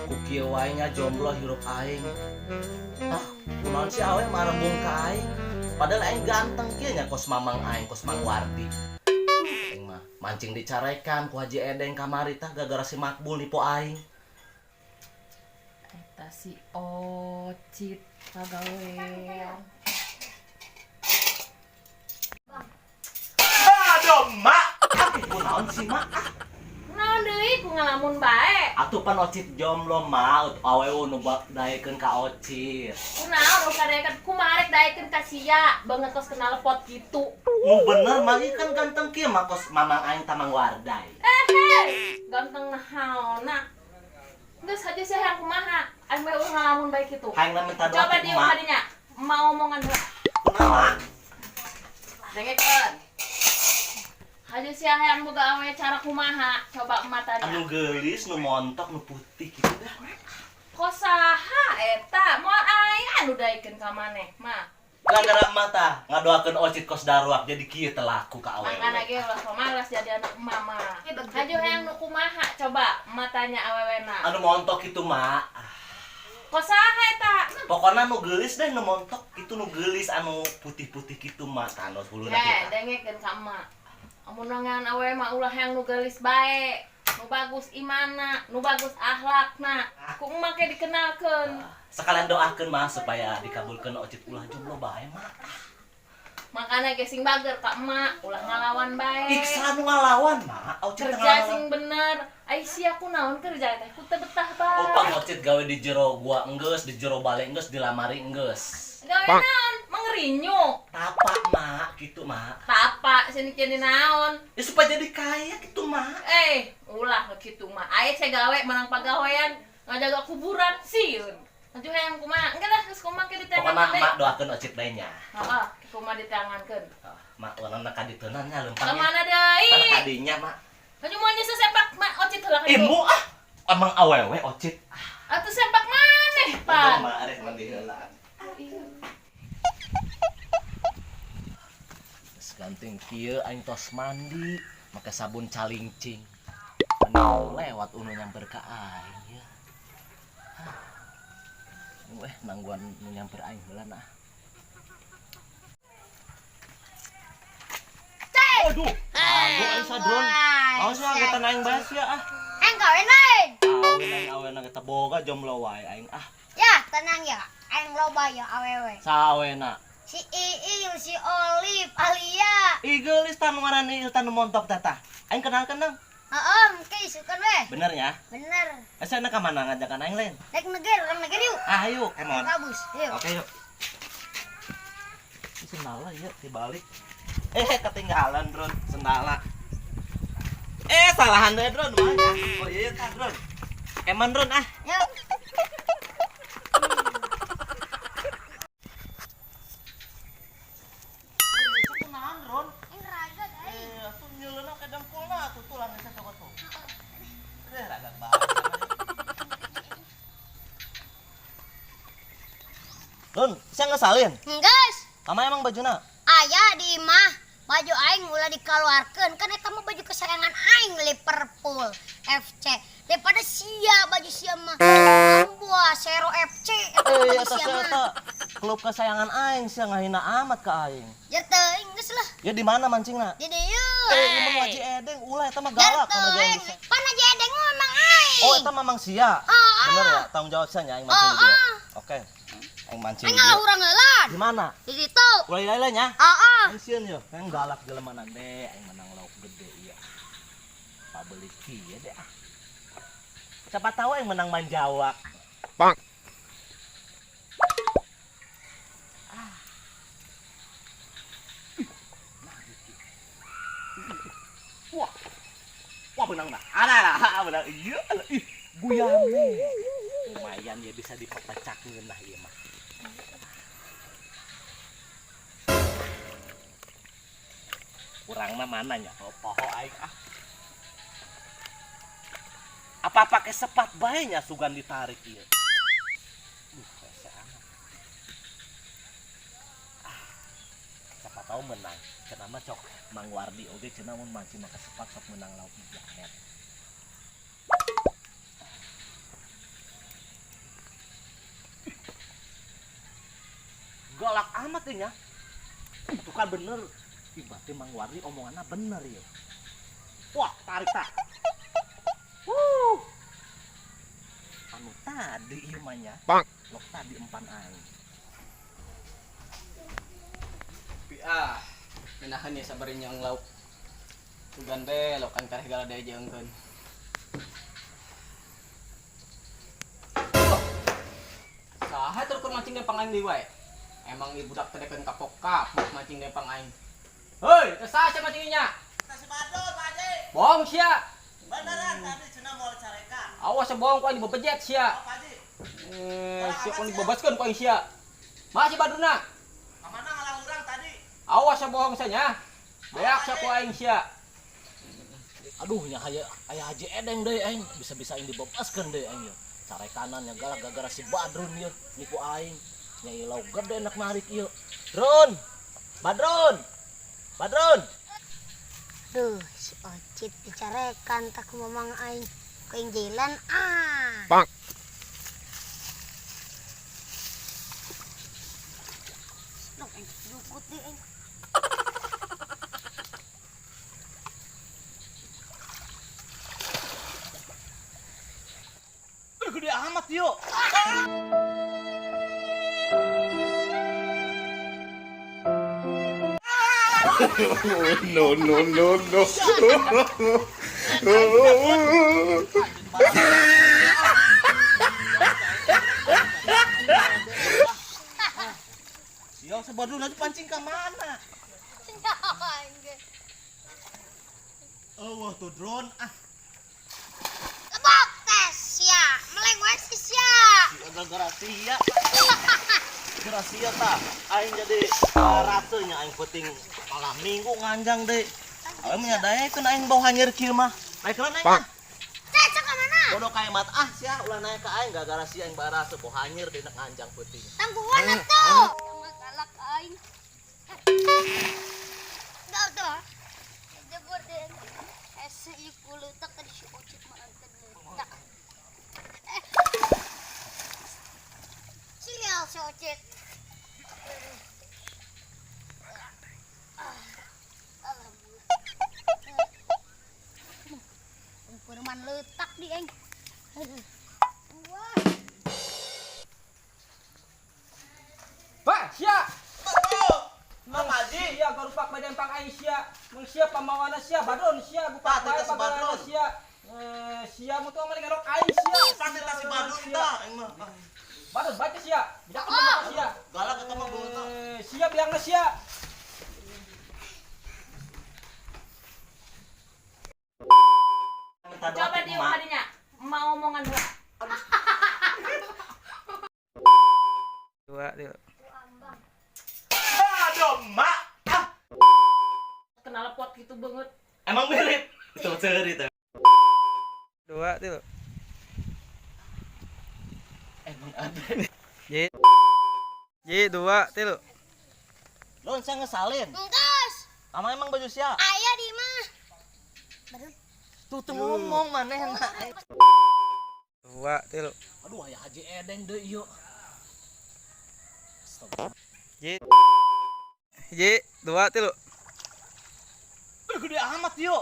Ku kieu wae nya jomblo hirup aing. Ah, kunaon sih awe marembung ka aing? Padahal aing ganteng kieu nya kos mamang aing, kos Mang Wardi. Aing mah mancing dicarekan ku Haji Edeng kamari tah gara-gara si Makbul nipu aing. Eta si Ocit pagawean. Aduh, Mak. Ah, kunaon sih, Mak? Ah, Naon deui ku ngalamun bae. atuh pan Ocit jomblo, Mak. Awewe nu daekeun ka Ocit. Kunaon ulah daekeun kumaha rek daekeun ka sia beungeut kos kenal pot gitu. Nu bener mah ieu kan ganteng kieu mah kos mamang aing Tamang Wardai. Eh, ganteng nahaonna. Geus aja sih hayang kumaha. Aing bae ulah ngalamun bae kitu. Hayang minta doa Coba ti diuk emak. kadinya. Mau omongan heula. Kunaon, Mak? Dengekeun. Haja sia hayang boga awe cara kumaha? Coba emak tanya. Anu geulis, nu montok, nu putih gitu dah. Kos saha eta? Moal aing anu daekeun ka maneh, mah. Gara-gara emak tah ngadoakeun Ocit kos daruak jadi kieu teu laku ka awewe. Makana ge ulah pamalas jadi anak emak mah. Hajo hayang nu kumaha? Coba emak tanya awewena. Anu montok itu, Mak. Ah, Kos saha eta? pokoknya nu geulis deh, nu montok itu nu geulis anu putih-putih gitu, Mak. Tah anu huluna Heh, kita. dengekeun ka emak. Amun nangan awewe mah ulah hayang nu geulis bae. Nu bagus imana, nu bagus akhlakna. Ku emak ge dikenalkeun. Sekalian doakeun, Mak, supaya dikabulkeun Ocit ulah jomblo bae, Mak. Makana ge sing bager ka emak, ulah ngalawan bae. Ih, saha nu ngalawan, Mak? Ocit teh Kerja ngalawan. sing bener. Ai sia kunaon kerja teh ku teu betah bae. Oh, Pang Ocit gawe di jero gua enggeus, di jero bale enggeus, di lamari enggeus. Gawe naon? Mengerinyu. Tapak, Mak, gitu, Mak. Tapa sini jadi naon? Ya supaya jadi kaya gitu, Mak. Eh, ulah gitu mah. Aya saya gawe menang pagawean ngajaga kuburan sieun. Atuh hayang kumaha? Engke lah geus kumaha ke Pokoknya diteangan Mak doakeun Ocit bae nya. Heeh, kumaha diteangankeun. Ah, Mak warna ka diteunan nya Ka leumpangnya. mana deui? Mana kadinya, Mak? Atuh moal nyesa sepak mak Ocit heula ka ditu. Imu ah. Emang awewe Ocit. Atuh sepak maneh, pan. Mak arek mandi heula. Geus ganting kieu aing tos mandi, make sabun calingcing. Mending lewat unu nyamper ka aing ya. Weh, nangguan nu nyamper aing heula nah. Aduh, aduh aing sadron. Awas mah kita aing bae sia ah. Aing kawin lain. Kawin aing awena kita boga jomblo wae aing ah. Ya, tenang ya. Aing loba ya awewe. Sawena. Si Iil, si Olip, Alia. Ih geulis tah nu ngaran Iil tah nu montok teh tah. Aing kenalkeun dong. Heeh, mungkin isukan weh. Bener ya? Bener. Asa ka mana ngajakan aing lain? Rek neger, urang neger yuk. Ah, ayo, kemon. Kabus, yuk. Oke, yuk. Ini sendala ya dibalik. Eh, ketinggalan drone sendala. Eh, salahan deh drone mah ya. Oh iya, tah drone. Emang drone ah. Yuk. Kunaon drone? Aing raga aing. Eh, atuh nyeuleuna ke dengkulna atuh tulang geus cokot tuh. Eh, raga banget. Don, saya nggak salin. Enggeus. Kama emang bajuna? Aya di imah baju aing ulah dikeluarkeun kan eta mah baju kesayangan aing Liverpool FC daripada sia baju sia mah buah Sero FC eta mah Eh, baju eta sia mah eta klub kesayangan aing sia ngahina amat ka aing. Jar teuing geus lah Ya di mana mancingna? di dieu. Eh, ieu mah Haji Edeng ulah eta mah Jar galak sama teuing jeung. pan Haji Edeng mah memang aing. Oh, eta mamang sia. Ah, Bener ya, tanggung jawab sia nya aing mancing di Ah, dieu. ah. Oke. Aing mancing Aing di dieu. ngalah urang heula. Di mana? Di ditu. Ulah lila nya. Heeh. Aing sieun yo, aing galak jelema deh, aing menang lauk gede ieu. Pabeli kieu deh ah. Siapa tahu aing menang manjawak. Bang. Ah. Wah. Wah benang dah. Ada lah, benang. Iya, ih, guyame. Lumayan ya bisa dipepecak ngeunah ieu mah. Kurangna mana nya? Oh, poho aing ah. Apa pakai sepat bae nya sugan ditarik ieu. Hese amat. Ah. tahu menang. Cenah mah cok Mang Wardi oge cenah mun mancing make sepat sok menang lauk jamet. Galak amat nya. Itu kan bener. Ih, berarti Mang Wardi omongannya bener ya. Wah, tarik tak. Wuh. Anu tadi ieu mah nya. Lok tadi empan aing. Tapi ah, menahan ya sabarin yang lauk. Tugan be, lokan kareh gala daya jengkeun. Saha tur mancing dempang aing deui wae. Emang ieu budak teh dekeun kapok-kapok mancing dempang aing. Hei, teh saha sia mancing nya? Si Badrun, Pak Haji. Bohong sia. Beneran tadi cenah moal carekan. Awas sia bohong ku aing dibebejet sia. Pak Haji. Eh, sia ku dibebaskeun ku aing sia. Masih Badruna. Kamana ngalah urang tadi? Awas sia bohong sia nya. Beak sia ku aing sia. Aduh nya aya aya Haji Edeng deui aing, bisa-bisa aing dibebaskeun deui aing ieu. Carekanan nya galak gara-gara si Badrun ieu nipu aing. Nya ieu lauk gede enak narik ieu. Drun. Badrun. Badrun. Duh, si Ocit dicarekan tak ku mamang aing. Ku aing jalan ah. Bang. Duh, aing jukut deh aing. Ih, gede amat ieu. No, no, no, no. Sial si Badrun aja pancing ka mana? Nyawa aing ge. Eueuh tuh drone ah. Lebok tes sia, meleng wae si sia. Gara-gara sia. Gara sia tah. Aing jadi rasanya aing penting malam minggu nganjang deui. Aing mah nyadaekeun aing bau hanyir kieu mah. Naik keun aing. Bang. Cek cek ka mana? Bodoh kayak mat ah sia ulah naik ka aing gara-gara sia aing barasa bau hanyir deui nak nganjang peuting. Tangguhan atuh. Masalah ka aing. Dah tuh. Jebur deh. Ese ieu kuleutak tadi si Ocit mah anten leutak. Eh. Sial si Ocit. Alhamdulillah. Perman letak di aing. Wah. Bah, sia. Mang Haji. Sia garupak bae dempang aing sia. Mun sia pamawana sia Badrun sia gupak Tah, bae teh si pagaweana Badrun. sia. Eh, sia mutu mah ngarok aing sia. Tah teh si Badrun tah aing mah. Badrun bae sia. Bidak mah sia. Galak eta mah beungeut. Eh, sia biangna sia. Coba diuk kadinya. Mau omongan heula. Dua, tiga. Aduh, mak. Ah, Kenal pot gitu banget. emang mirip. Itu cerita. Dua, tiga. Emang ada. J. J, dua, tilu. Lon saya ngesalin. Enggeus. Ama emang baju sia. Aya di mah. Baru Tuh teu ngomong manehna. Dua, tilu. Aduh, aya Haji Edeng deui ieu. Astaga. J. J, dua, tilu. Ih, gede amat ieu.